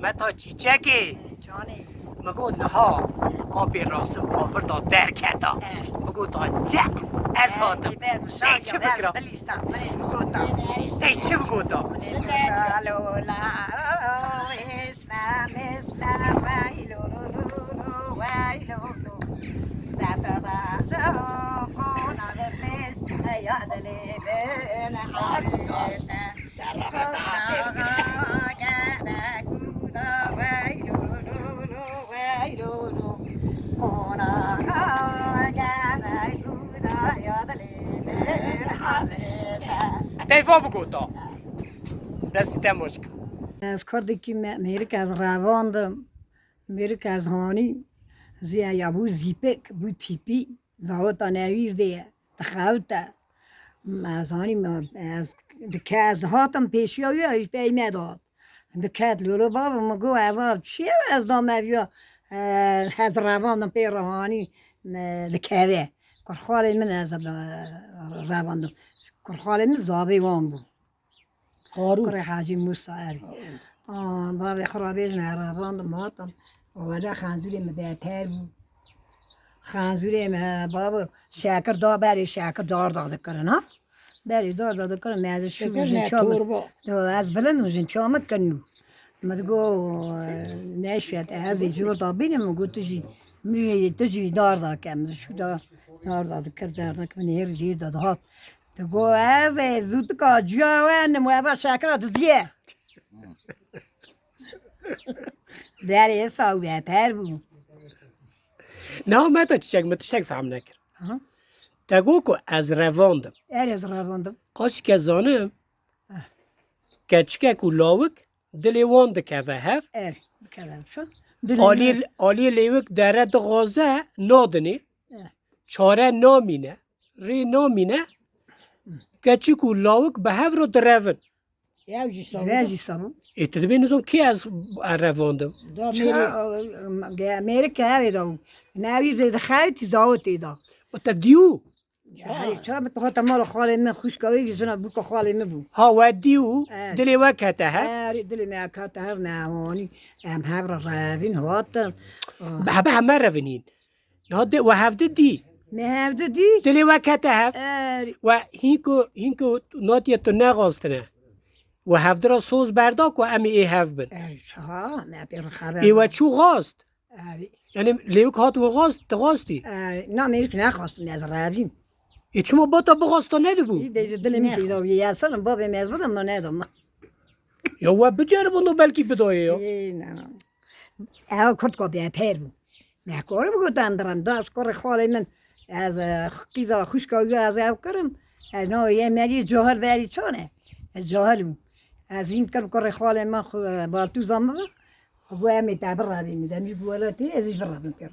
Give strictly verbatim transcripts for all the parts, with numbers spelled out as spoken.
Meta çîçekê. Canê. Min got niha apê Rasim avir da derketa. Eh. Min got ta ce ez hatim. Ey çi bikirim? Ey çi bigota? Alo la. Teyfa bigota. Destî te moşk. Ez kurdekî me-, mêrik ez revandim. Mêrik ez hanî. Ziya ya bû zîpik, bû tîpî. Zaweta newîr de ye. Dixewte. Ez hanî me, ez dike ez hatim pêşiya wî, ew pey me dihat. Diket lolo baba, min got eva çi ye ez dame viya, e, ez revandim pê re hanî, e, dikeve. Kurxalê min ez, e, revandim. Kurxalê min zavê wan bû. Harûn. Kurê Hacî Mûsa, erê. Aa, bavê xwe rabêjin, ez revandim hatim. Wele xenzûrê min beter bû. Xenzûrê min, bavo, şekir da berê, şekir dar da dikirin, ha? Berê dar da dikirin, me ez şû Şekir jin ne, çawa min. Torba. Do, ez bilind û jin çawa min kirin. Min digo, e, neşet, ez ê jor da bînim, min got tu jî, min jî, tu jî dar da ke, min şû da, dar da dikir, dar da dikir, min hêr jêr da dihat. Digo ez ê zûtika cuya wenim, we eva şekira diziye. Derê saweter bû. Niha me te çiçek, min tiştek fehm nekir. Aha. Te got ku ez revandim. Er ez revandim. Qasî ke zanim, eh, keçikek û lawik dilê wan dikeve hev. Er, dikeve hev. Dilê Alî, min alî lêwik dere dixwaze nadinê. Eh. Çare namîne. Rê namîne, keçik û lawik bi hev re direvin. Ew jî sabû. Ve jî sabû. Ê tu dibê nizam kê ez revandim? Da Ça-, mêrê. Ge-, mêrik ke ew ê da bû. Ne ew ê zêde xewtî, zawetê da. Û te dî û? Erê, ça, min hate mala xalê min, xwişka wê jina bûka xalê min bû. Ha, we dî û, erê, dilê we kete hev? Erê, dilê me kete hev, me ewanî. Em hev re revîn hatin. Bi hebe heme revinîn. Niha de, we hevdi dî. Me hevdi dî. Dilê we kete hev. Erê. We hînko, hînko natiye tu nexwastine. We hevdi ra soz berda ku em ê hev bin. Erê, ça, me pê re xeber. Ê we çû xwast. Erê. Yani lêwik hat we xwast, tu xwastî. Erê, na mêrik nexwastim, ez revîm. Ê çima bata bixwasta nedibû? Ê, de, dilê min peyda bû. Ya sana babê me ez bidam, na nedam. Ya we biceribin da belkî bidayê ya. Ê, na. Ew kurdka bêper bû. Me kar bû gotan diran, da ez kurê xalê min, ez, e, qîza xwişka wî ez ew kirim. Ez navê yê merî cahil verî çane. Ez cahil bûm. Ez hîn kirim kurê xalê min xwe, e, baltûza min bû. Bû em ê te birevînin. Demî bû welatî, ez ê birevim pê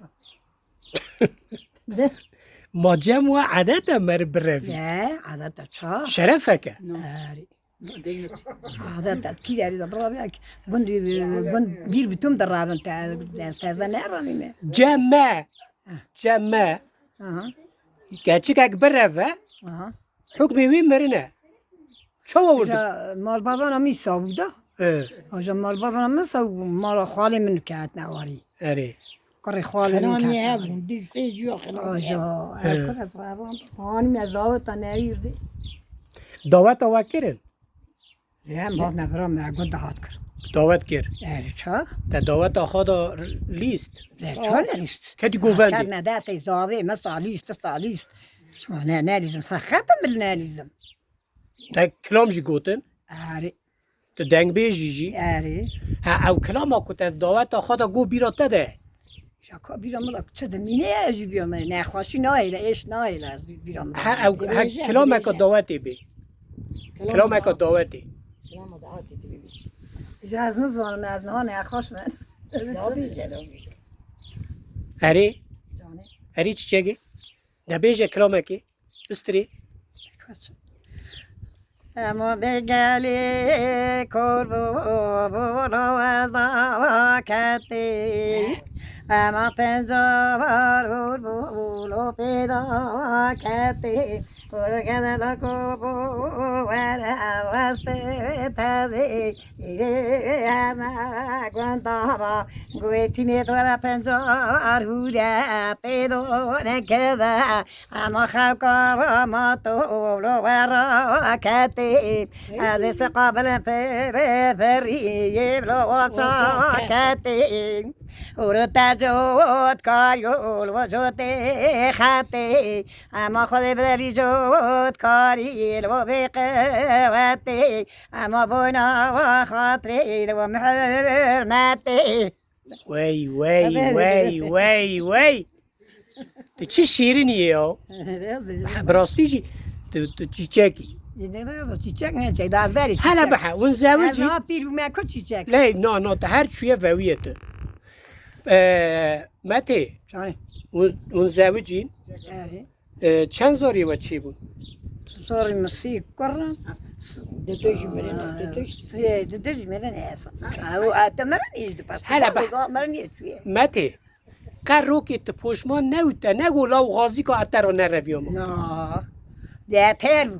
re. Ma cem we edet e meri birevî. Ne, edet e ça. Şerefeke. Erê. Adet e, kî derî de birevî, gund, gund bîr bi tüm de ravin te, te, teze ne ravî me. Cem me. Heh. Cem me. Aha. Keçikek bireve. Aha. Hukmê wî mirine. Çawa wirdi? Ja, malbavana min sabû da. He. Aja malbavana min sabû, mala xalê min ket newarî. Erê. Kurê xalê min ket newarî. Xinanî hebûn, du sê cuya xinanî hebûn. Aja, he. Ev kur ez revan. Hanî me zaweta newîrdî. Daweta we kirin? Em bavna bira me gund hat kir. Dawet kir. Erê ça? Te daweta xwe da lîst. Erê ça ne lîst? Ketî govendê. Ket me destê zavê me salîst, salîst. Ne, ne lîzim, sa xetim bil ne lîzim. Te kilam jî gotin? Erê. Tu dengbêjî jî? Erê. Ha, ew kilama ku te daweta xwe de got bîra te de? Ya ka bîra min de çi dimîne ya jî bîra min. Nexweşî nahêle, êş nahêle ez bî-, bîra min de. Ha, ew, ha, dibêje, kilameka dibêje. Dawetê bê. Kilameka dawetê. Kilama dawetê dibê. Ya ez nizanim, ez niha nexweş me. Dawetê, dawetê. Erê. Canê. Erê çiçekê. De bêje kilamekê. Bistrî. Ema bê gelê kor bû, bû raweza ketê. Ema pencavar hûr bû, lo pêda ketê. Hûr kene la ku bû were westê tevê. Îrê heme gundava, gotinê dora pencavar hûre pêdo nekeve. Ema xewka ma to lo wera ketê. Ez ê siqabilin pê vê feriyê lo waça ketê. Ûro te cot karî û li vo cotê xetê. Ema Xwedê bide vî cotkarî li vo vê qewetê. Ema boyna xatirê li vo mihurmetê. Wey, wey, wey, wey, wey. Tu çi şîrin î ya. Bi rastî jî tu, tu çîçek î. Çîçek ne çek, da ez berî. Hele çîçek. Bihe, hûn zewicî. Ez niha pîr bûme ku çîçek. Lê, na, na, tu her çûye vewiyê tu. Ee, Metê. Çare. Hûn, hûn zewicîn. Erê. Ee, çend zarî we çêbûn? Zarî min sî kur in. Dudu jî mirin, dudu jî. Sê, dudu jî mirin esa. Ew, e, te mirin î di pers. Hele bih. Mirin yê çûye. Metê. Qe rokê tu poşman newte, nego law xazîka etero nereviya ma. Na. Beter bû.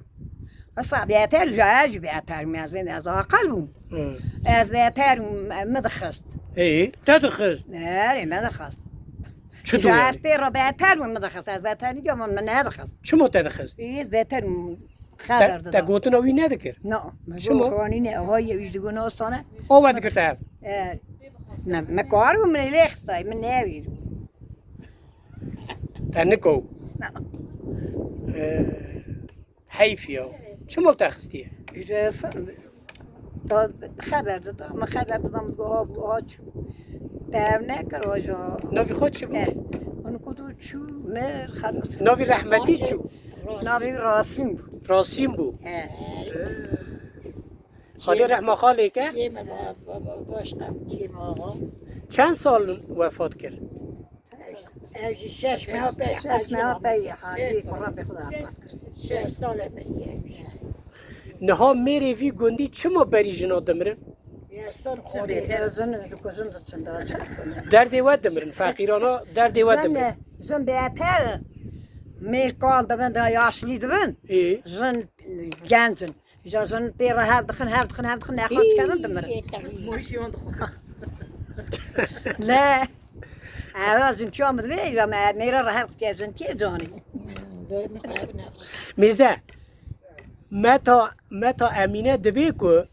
Esa beter bû, jaya jî beter bû, ez bên ez aqil bûm. Hı. Ez beter bûm, min dixist. Ê, te dixist? Erê, min dixist. Çi tu? Ez pê re beter bûm, min dixist. Ez beter nîbûm, min nedixist. Çima te dixist? Ê, ez beter bûm. Xeber dida. Te gotina wî nedikir? Na. Çima? Gonî ne, ha ye wî digo nastane. O we dikir te ev? E, me, me kar bû, min lê xistay, min newîr. Te niko. Na. E, heyf ya. Çima te xistiye? Îşte, Da xeber dida, min xeber dida, min got, "Ha, ha çû." Te ev nekir, oja. Navî xwe çi bû? Eh, min got, "Çû, mir, xelas." Navî rehmetî çi bû? Navî Rasîm bû. Rasîm bû. He. Xwedê rehma xalê ke. Çiyê me ba-, ba-, ba-, baş ne, çiyê me axa. Çend sal wefat kir? Ez jî şeş meha pey. Şeş meha pey, Hacî, Kur'an pê Xuda. Şeş sal emir ye. Niha mêrê vî gundî çima berî jina dimirin? Çi bê, ez jin, ez kujin diçin da, çi? Derdê we dimirin, feqîrana derdê we dimirin. Jin, jin bêter, mêr kal dibin, da yaşlî dibin. Ê. Jin genc in. Îja jin pê re hev dixin, hev dixin, hev dixin, nexwe dikerin, dimirin. Ê, tabii. Moyşî wan dixwe. Le. Ewa jin tiya min divê, îja me, mêre re hev dike, jin tiyê canî. Mêze, Meta, Meta Emîne dibê ku,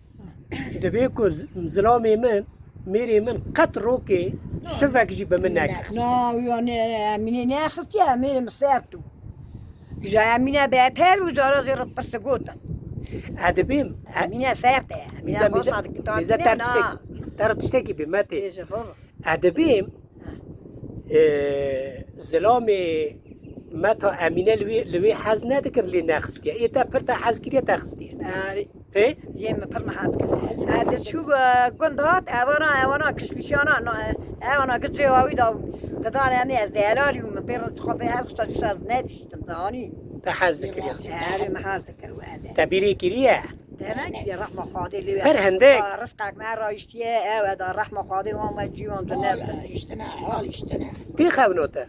dibê ku z-, zilamê min, mêrê min qet rokê şivek jî bi min nekir. Na, wî ne, Emîne nexistiye, mêrê min sert bû. Îja Emîne beter bû, cara jê re pirsî gotin. E dibêm, e, Emîne sert e, Emîne Mîze, Mîze, xweşa dikitandine, Mîze, te na. Tiştek, te re tiştekî bê, Metê. Bêje, baba. E, dibêm, e, zilamê Meta Emîne li wê, li wê hez nedikir, lê nexistiye. Ê te pir te hez kiriye, te xistiye. Erê. Hê? Yê min pir niha dikir. E, diçû, e, gund hat, evana, evana kişmîşana, na, e, evana gicê wî da. Didan em ê ez delalî û min pê re çiqa bê her xişta dîsa nedîştim, danî. Te hez dikiriye. Erê, min hez dikir wele. Te bîrê kiriye? Demek ki rehma Xwedê lê. Her hindik. Rizqek me rayiştiye, ew e da rehma Xwedê wan me cîwan tu ne. Hal iştine, hal iştine. Tê xewno te?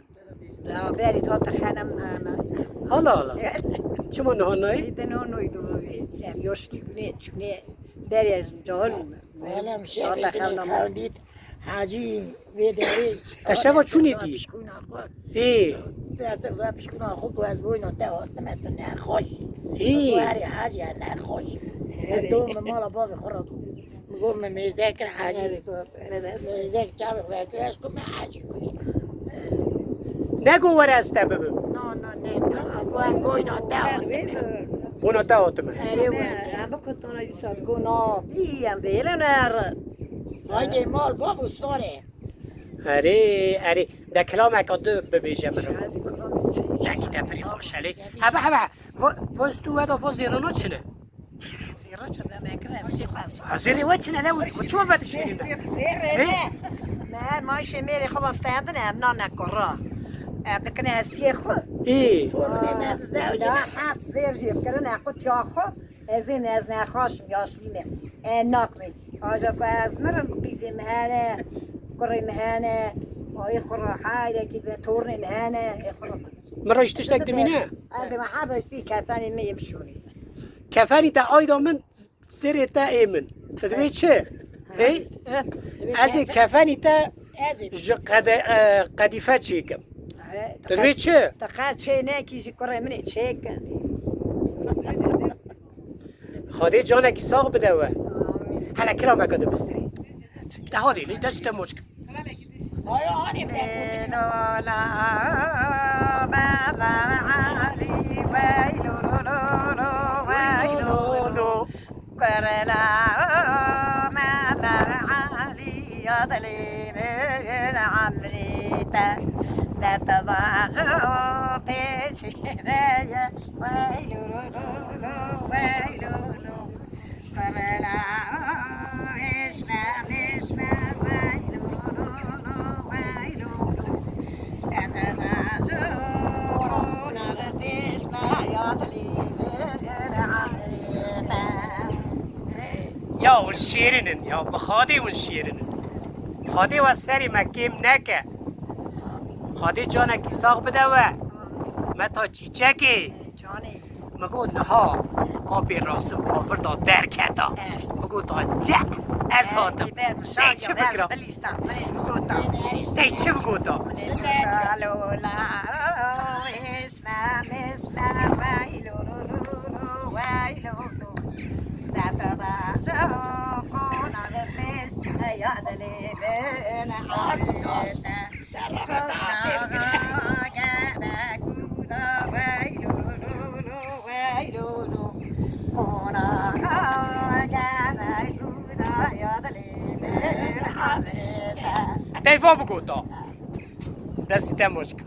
Ya berî ta te xenem, e, me. Hala, hala. Çima niha nayê? Ê, de no noy do. Em yaşlî bûne, çûne. Berê ez cahil bûme. Wala em şevê xewlît. Hacî vê derê. Te şeva çûnê dî? Pişkûna xwe. Ê. Ez te ve pişkûna xwe ku ez boyna te hatime tu nexweş. Ê. Ku herê Hacî ez nexweş. Ê. Ez dom mala bavê xwe re. Min got, min mêze kir Hacî. Mêze çavê xwe kir, ez ku min Hacî kir. Nego were ez te bibim. Na, na, ne, ne. Ku ez boyna te hatime. Boyna te hatime. Erê were. Em bi kutana dîsa digo na, bî, em bêle nerin. Haydê mal bav û sare. Erê, erê. De kilameka tu bibêje min re. Dengî te pirî xweş e lê. Hebe, hebe. Vo, vo stû weda vo zêrana çi ne? Zêra çi ne, me kire, em jî xwest. Ha, zêrê we çi ne, ne, we çi we vedişînin de? Zêrê ne. Me, ma işê mêrê xwe vasteyandin, em nane kora. Em dikine hestiyê xwe. Ê. Da heft zêr jê bikirin, e, qutiya xwe. Ez ê ne, ez nexaşim, yaşlî me. E, nakme. Aja ku ez mirim, qîzê me hene, kurê me hene. Ay xwe re hayrekî be, tornên hene, ê xwe re. Min re ji tiştek dimîne? Ez ê me her tiştî kefenê me yê bişûnî. Kefenî te ayda min, zêrê te ê min. Tu divê çi? Hey? Ez ê kefenî te Ez ê. Ji qede, e, qedîfe çêkim. Tu divê çi? Te qer çê nekî ji kurê min ê çêkin. Xwedê canekî sax bide we. Hele kilameke dibistirê. De hadê lê dest te moç kim. Ê, lo, la, baba Ali, weylo, lo, lo, lo, weylo, lo. Kurla Mehmet Ali ya dilê min emrê te, de te bajo pêşî me ye. Weylo lo lo lo, weylo lo. Kurla eşme, eşme, weylo lo lo, weylo lo. De te bajo pêşî me ya dilê min emrê te. Ya hûn şêrin in, ya bi Xadê hûn şêrin in. Xadê we serê me kêm neke. Xadê canekî sax bide we. Meta çîçekê. Canê. Min got niha apê Rasim avir da derketa. Eh. Min got ta ce ez hatim. Tey çi bikira? Tey çi bigota? Tey va bigota. Destî te moç kim.